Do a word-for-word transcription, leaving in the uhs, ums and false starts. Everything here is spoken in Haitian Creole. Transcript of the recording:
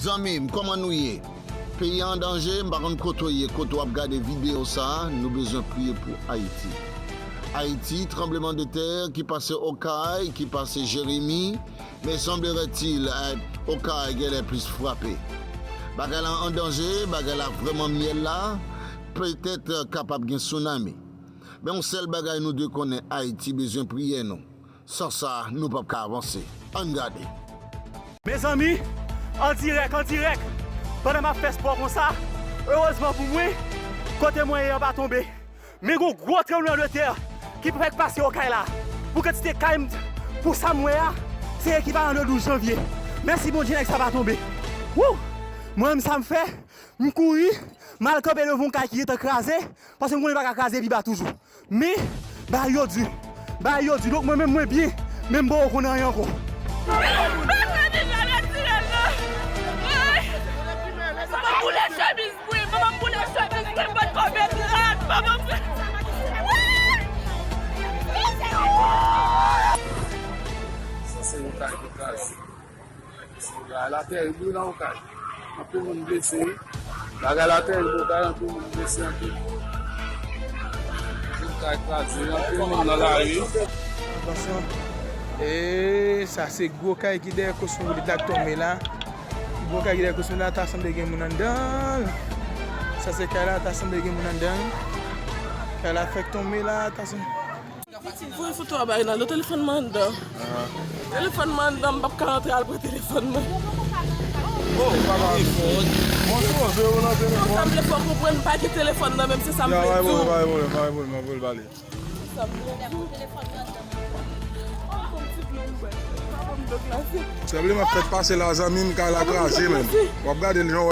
Zanmi m, kòman nou ye? Peyi a an danje, m pa konn kote w ye, kote w ap gade videyo sa a, nou bezwen priye pou Ayiti. Ayiti, tranblemanntè ki pase Okay, ki pase Jeremi, men sanbleretil, eh, Okay genlè plis frape. Bagay la an danje, bagay la vrèman myèl la, petèt, eh, kapab gen sounami. Men yon sèl bagay nou dwe konnen, Ayiti bezwen priyè nou. San sa, nou p ap ka avanse. Ann gade. Mezanmi, an dirèk, an dirèk, pandan m ap fè spò konsa, erezman pou mwen, kote mwen ye an pa tonbe. Men gon gwo tranblemanntè ki fèk pase Okay la. Pou kantite kay m, pou sa m wè a, se ekivalan de douz janvye. Mèsi Bondye, nèg sa pa tonbe. Wou! Mwen menm sa m fè, m kouri, m al kanpe devan yon kay ki gentan kraze, paske m konnen li pa ka kraze pi ba toujou. Men, bagay yo di. Bagay yo di. Donk, mwen menm, mwen byen, men m poko konn anyen ankò. Papa deja retire l nan. Ay! Papa m boule chemiz mwen, papa m boule chemiz mwen, m potko met rad, papa m. Ay! Sa se yon kay ki kraze. Bagay la tèrib wi nan Okay. Anpil moun blese wi. Bagay la tèrib Okay, anpil moun blese, anpil moun. Anpil kay kraze, anpil moun nan lari. Atansyon. E sa se gwo kay ki dèyè Cosmopolitan k tonbe la. Gwo kay ki dèyè Cosmopolitan la, ta sanble gen moun anndan l. Sa se kay la, ta sanble gen moun anndan l. Kay la fèk tonbe la, ta sanble. Voye foto a bay Naldo, telefòn mwen anndan. Telefòn mwen anndan, m p ap ka rantre al pran telefòn mwen. Oh, papa. Telefòn. Bon, se bon, se bon nan telefòn. Sa m vle fè w konprann, m pa gen telefòn nan men m, se sa m vle di w. Bay mwen, bay mwen, bay mwen, mwen vle pale. Se sa m vle di w. Telefòn mwen anndan. Tranbleman fèk pase la, zanmi m, kay la kraze menm. W ap gade l jan w wè.